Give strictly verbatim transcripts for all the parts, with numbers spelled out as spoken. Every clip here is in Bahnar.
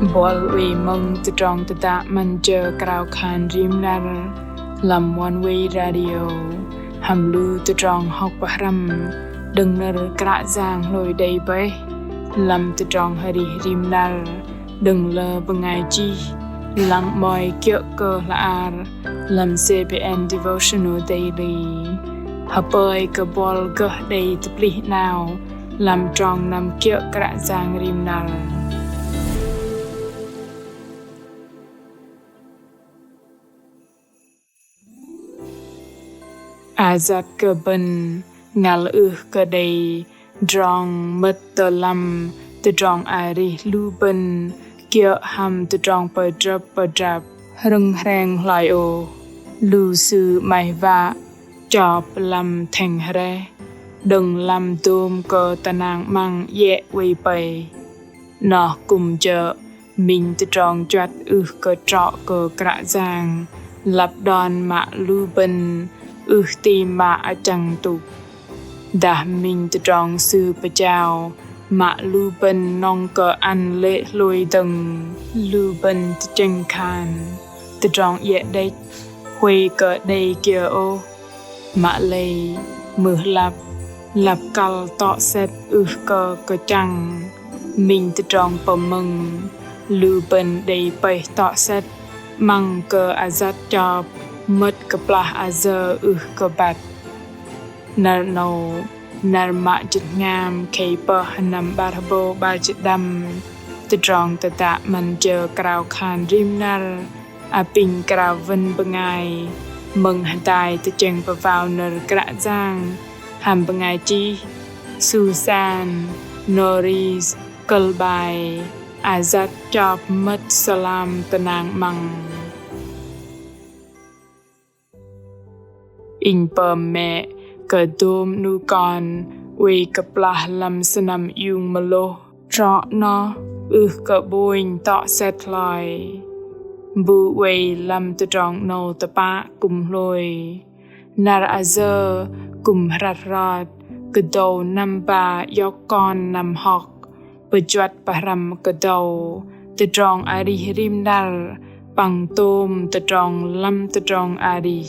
Buăl oei mơ̆ng tơdrong tơdă 'Măn jơ krao khan rim năr lăm Oneway Radio hăm lu tơdrong hŏk pơhrăm đơ̆ng nơ̆r Kră Yang hlôi đei bơih lăm tơdrong arih rim năr đơ̆ng lơ bơngai chih lăng 'mơ̆i kiơ̆ kơ hla ar lăm CBN Devotional Daily. Hơpơi kơ buăl gơh đei tơplih 'nao lăm trong năm kiơ̆ Kră Yang rim năr. Ayăt kơ bơ̆n ngăl ưh kơ đei tơdrong mơ̆t tơ lăm tơdrong arih lu bơ̆n kiơ̆ hăm tơdrong pơdrăp pơdrăp hrơ̆ng hreng hloi ôh. Lu sư 'maih wă chop lăm thĕng hrĕh đơ̆ng lăm dôm kơ tơnang 'măng iĕ oei pơih. Noh kư̆m jơ̆ minh tơdrong juăt ưh kơ trŏ kơ Kră Yang lăp đon mă lu bơ̆n ưh ti mă achăng tŭk. Dah minh tơdrong Sư pơjao mă lu bơ̆n nŏng kơ ăn lê̆ hlôi dơ̆ng, lu bơ̆n tơchĕng khan tơdrong iĕ đĕch huay kơ đei kiơ ôh. Mă lei mưh lăp, lăp kăl tŏ sĕt ưh kơ kơchăng. Minh tơdrong pơmơ̆ng lu bơ̆n đei pơih tŏ sĕt 'măng kơ ayăt chop mơ̆t kơplah ayơ ưh kơ băt. Năr 'nâu, năr mă jĭt hngam khei pơh sơnăm 'bar hơbâu 'bar jĭt đăm, tơdrong tơdă 'Măn jơ krao khan rim năr apinh krao wơ̆n bơngai mơ̆ng hơdai tơchĕng pơwao nơ̆r Kră Yang hăm bơngai chih Susan Norris, kơ̆l bai Ayăt chop mơ̆t sơlam tơnang 'măng. Inh pơm mĕ kơ dôm 'nu kon oei kơplah lăm sơnăm iung mơlôh trŏ noh ưh kơ 'bônh tŏ sĕt hloi. Bu oei lăm tơdrong 'nâu tơpă kư̆m hlôi. Năr ayơ kư̆m hrăt hrot kơdâu năm ba iŏk kon năm hŏk pơjuăt pơhrăm kơdâu tơdrong arih rim năr păng tôm tơdrong lăm tơdrong arih.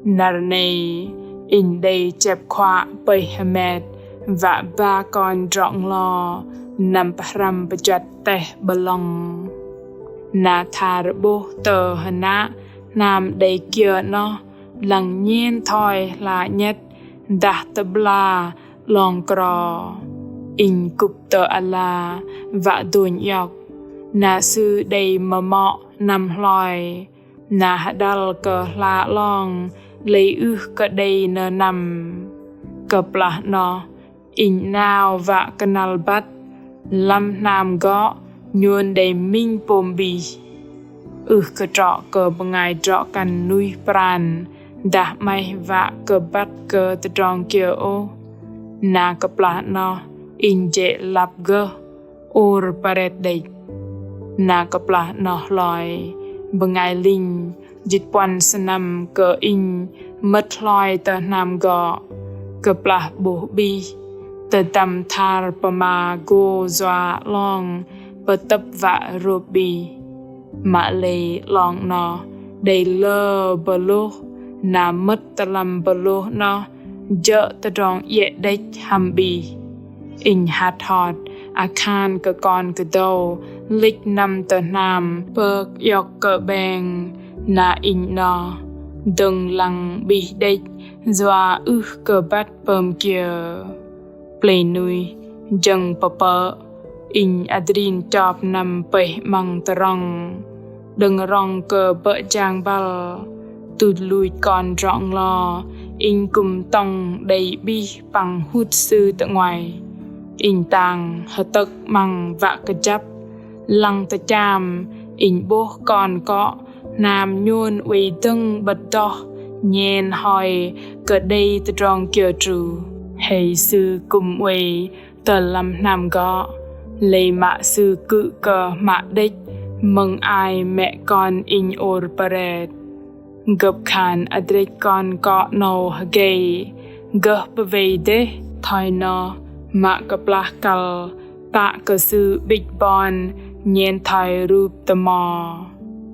Năr nei inh đei chĕp khuă pơih hơmet wă ba kon drŏ-nglo năm pơhrăm pơjuăt teh 'bơlŏng. Na thar 'bôh tơ hơnă hnam đei kiơ noh lăng nhen thoi hla 'nhĕt dah tơ'bla 'long kro. Inh kŭp tơ ala wă dônh iŏk. Na sư đei mơmŏ năm hloi. Na hơđăl kơ hla 'long lei ưh kơ đei nơnăm. Kơplah noh inh 'nao wă kơnăl băt lăm hnam gŏ nhôn đei minh pôm 'bih. Ưh kơ trŏ kơ bơngai drŏ kăn nuih pran dah 'maih wă kơ băt kơ tơdrong kiơ ôh. Na kơplah noh inh jê̆ lăp gơh ôr pret đĕch. Na kơplah noh hloi bơngai linh jĭt puăn sơnăm kơ inh mơ̆t hloi tơ hnam gŏ. Kơplah 'bôh 'bih tơdăm thar pơma gô yua 'long pơtơ̆p wă rôp 'bih. Mă lei 'long noh đei lơ bơlôh, na mơ̆t tơ lăm bơlôh noh jơ̆ tơdrong iĕ đĕch hăm 'bih. Inh hăt hot akhan kơ kon kơdâu lĕch năm tơ hnam pơk iŏk kơ 'beng, na inh noh dơ̆ng lăng 'bih đĕch yua ưh kơ băt pơm kiơ. Plei nuih jơ̆ng pơpơ̆, inh adrin chop năm pơih 'măng tơrŏng. Đơ̆ng rŏng kơ bơ̆ jang băl, tuch luch kon drŏ-nglo, inh kư̆m tŏng đei 'bih păng hŭt sư tơ 'nguaih. Inh tang hơtơ̆k 'măng wă kơjăp, lăng tơcham inh 'bôh kon kŏ hnam nhôn oei dơ̆ng 'bơ̆t đoh nhen hoi kơ đei tơdrong kiơ tru. Hei sư kư̆m oei tơ lăm hnam gŏ, lei mă sư kư̆m kơ hmă đĕch mơ̆ng ai mĕ kon inh ôr pret. Gơ̆p khan adrĕch kon kŏ 'nâu hơgei gơh pơwei dêh, thoi noh mă kơplah kăl tă kơ sư 'bĭch bon Nhen thoi rup tơmo.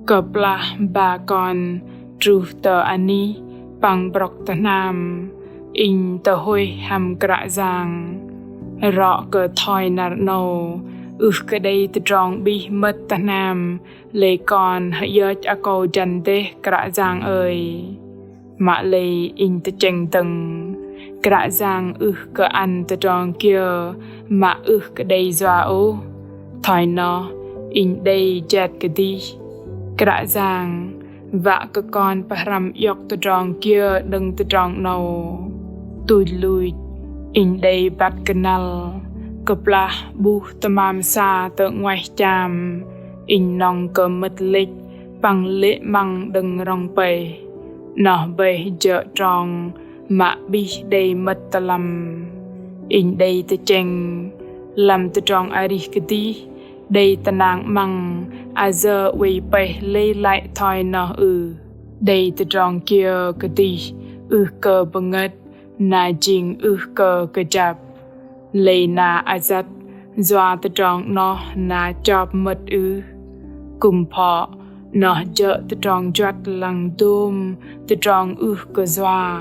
Kơplah ba kon truh tơ anih păng brŏk tơ hnam, inh tơhuih hăm Kră Yang. Rŏ kơ thoi năr 'nâu, ưh kơ đei tơdrong 'bih mơ̆t tơ hnam, lei kon hơ'yơch akâu jăn dêh Kră Yang ơi. Mă lei inh tơchĕng dơ̆ng, Kră Yang ưh kơ ăn tơdrong kiơ mă ưh kơ đei yua ôh. Thoi noh, inh đei jet kơdih. Kră Yang, wă kơ kon pơhrăm iŏk tơdrong kiơ đơ̆ng tơdrong 'nâu. Tuch luch, inh đei băt kơnăl, kơplah 'buh tơmam sa tơ 'nguaih cham, inh nŏng kơ mơ̆t lĕch păng lê̆ 'măng đơ̆ng rŏng pơih. 'Noh bơih jơ̆ trong mă 'bih đei mơ̆t tơ lăm. Inh đei tơchĕng, lăm tơdrong arih kơdih, đei tơnang 'măng, ayơ oei pơih lei lăi thoi noh ưh. Đei tơdrong kiơ kơdih, ưh kơ bơngơ̆t, na jing ưh kơ kơjăp. Lei na ayăt, yua tơdrong 'noh na chop mơ̆t ưh. Kư̆m phŏ, 'noh jơ̆ tơdrong juăt lăng dôm tơdrong ưh kơ yua.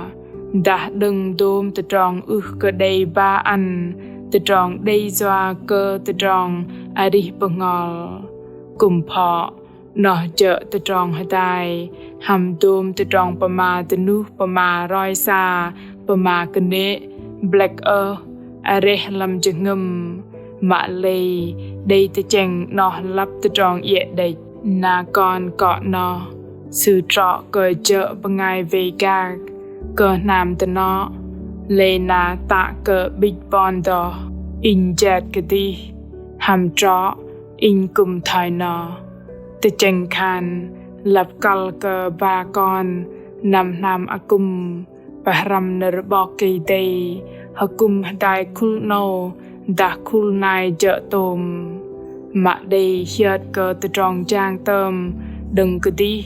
Dah đơ̆ng dôm tơdrong ưh kơ đei ba ăn, tơdrong đei yua kơ tơdrong arih bơhngol. Kư̆m phŏ, 'noh jơ̆ tơdrong hơdai, hăm dôm tơdrong pơma dơnuh, pơma roi sa, pơma kơnê̆, blĕk ơh, areh lăm jơhngơ̆m, mă lei, đei tơchĕng 'noh lăp tơdrong iĕ đĕch. Na kon kŏ 'noh, sư trŏ kơ jơ̆ bơngai wei gak, kơ hnam dơnŏ, lei na tă kơ 'bĭch bon doh, inh jet kơdih, hăm trŏ, inh kư̆m thoi noh. Tơchĕng khan, lăp kăl kơ ba kon, năm hnam akŭm, pơhrăm nơ̆r 'Bok Kei-Dei, akŭm hơdai khul 'nâu, dah khul nai jơ̆ tôm. Mă đei hiơt kơ tơdrong jang tơm, đơ̆ng kơdih,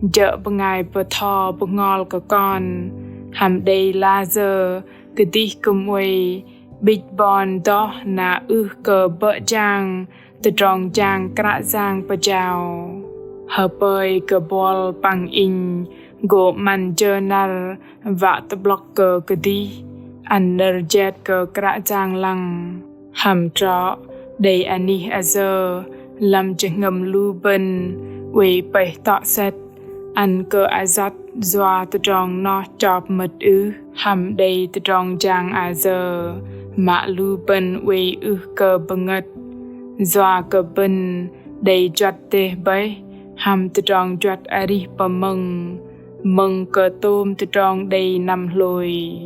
jơ̆ bơngai bơtho bơhngol kơ kon, hăm đei layơ, kơdih kư̆m oei, 'bĭch bon doh na ưh kơ bơ̆ jang, tơdrong jang Kră Yang pơjao. Hơpơi kơ buăl păng inh, gô 'măn jơ năr, wă tơ'blŏk kơ kơdih, ăn nơ̆r jet kơ Kră Yang lăng. Hăm trŏ, đei anih ayơ, lăm jơhngơ̆m lu bơ̆n, oei pơih tŏ sĕt, ăn kơ ayăt yua tơdrong noh chop mơ̆t ưh, hăm đei tơdrong jang ayơ, mă lu bơ̆n oei ưh kơ bơngơ̆t, yua kơ bơ̆n đei juăt dêh bơih, hăm tơdrong juăt arih pơmơ̆ng, mơ̆ng kơ tôm tơdrong đei năm hlôi.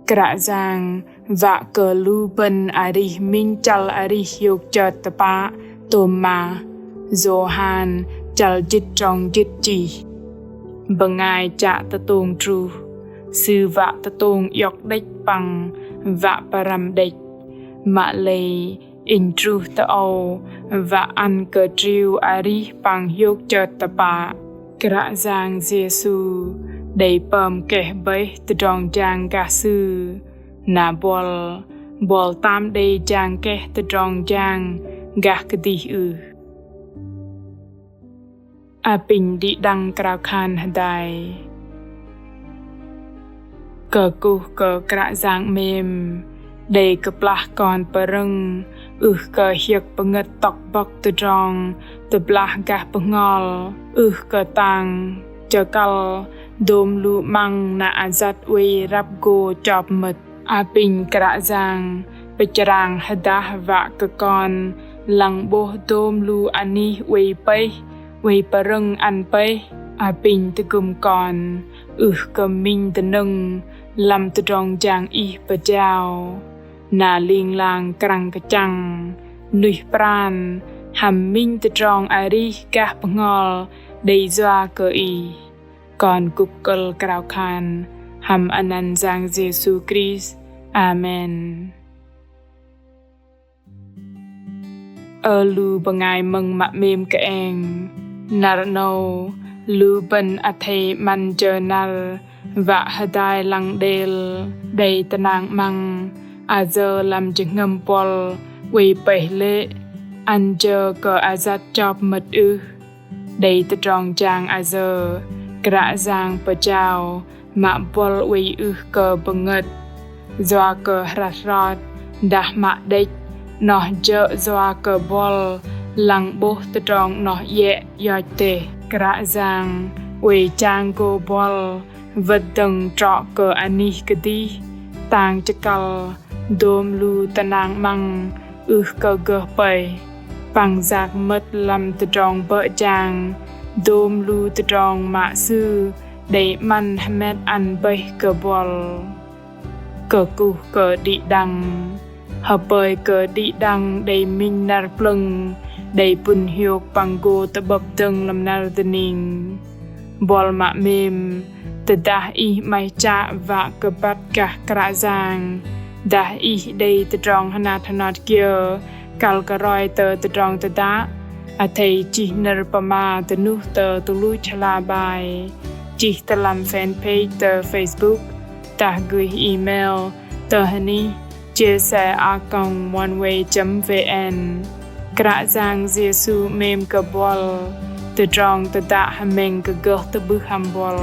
Kră Yang, wă kơ lu bơ̆n arih minh chăl arih hiôk chơt tơpă, tôm mă, Yôhan, chăl jĭt trong jĭt chih. Bơngai chă tơtông truh, sư wă tơtông iŏk đĕch păng, wă pơrăm đĕch. Mă lei, inh truh tơ âu, wă ăn kơ triu arih păng hiôk chơt tơpă. Kră Yang Yêsu, đei pơm keh bơih tơdrong jang gah Sư. Na buăl, buăl tam đei jang keh tơdrong jang gah kơdih ưh. Apinh đĭ đăng krao khan hơdai. Kơkuh kơ Kră Yang 'mêm, đei kơplah kon pơrơ̆ng, ưh kơ hiơ̆k pơngơ̆t tŏk bŏk tơdrong, tơblah gah bơhngol, ưh kơ tang, chơkăl, dôm lu 'măng na ayăt oei răp gô chop mơ̆t. Apinh Kră Yang, pơchrang hơdah wă kơ kon, lăng 'bôh dôm lu anih oei pơih, oei pơrơ̆ng ăn pơih, apinh tơgŭm kon, ưh kơ minh dơnơ̆ng, lăm tơdrong jang Ih pơjao. Na ling lang krăng kơchăng, nuih pran, hăm minh tơdrong arih gah bơhngol, đei yua kơ Ih. Kon kŭp kơ̆l krao khan, hăm anăn Yang Yêsu Krist. Amen. Ơ lu bơngai mơ̆ng mă 'mêm kơeng, năr 'nâu, lu bơ̆n athei 'măn jơ năr, wă hơdai lăng đêl, đei tơnang 'măng, ayơ lăm jơhngơ̆m buăl, oei pơih lê̆, Ăn jơ kơ ayăt chop mơ̆t ưh. Đei tơdrong jang ayơ, Kră Yang pơjao mă buăl oei ưh kơ bơngơ̆t. Yua kơ hrăt hrot dah mă đĕch, 'noh jơ̆ yua kơ buăl lăng 'bôh tơdrong 'noh iĕ ioch dêh. Kră Yang oei chang gô buăl wơ̆t dơ̆ng trŏ kơ anih kơdih, tang chơkăl, dôm lu tơnăng 'măng ưh kơ gơh pơih, păng yak mơ̆t lăm tơdrong bơ̆ jang dôm lu tơdrong mă Sư đei 'măn hơmet ăn bơih kơ buăl. Kơkuh kơ đĭ đăng. Hơpơi kơ đĭ đăng đei minh năr plơ̆ng, đei pŭn hiôk păng gô tơ'bơ̆p dơ̆ng lăm năr dơning. Buăl mă 'mêm, tơdah ih 'maih chă wă kơ băt gah Kră Yang, dah ih đei tơdrong hơnat hơnot kiơ, kăl kơ roi tơ tơdrong tơdă, athei chih nơ̆r pơma dơnuh tơ tơluch hla bơar, chih tơ lăm fanpage tơ Facebook, dah gơih email tơ hơnih chia sẻ a còng oneway chấm vn. Kră Yang Yêsu 'mêm kơ buăl, tơdrong tơdă hơmĕng kơ gơh tơ'bưh hăm buăl.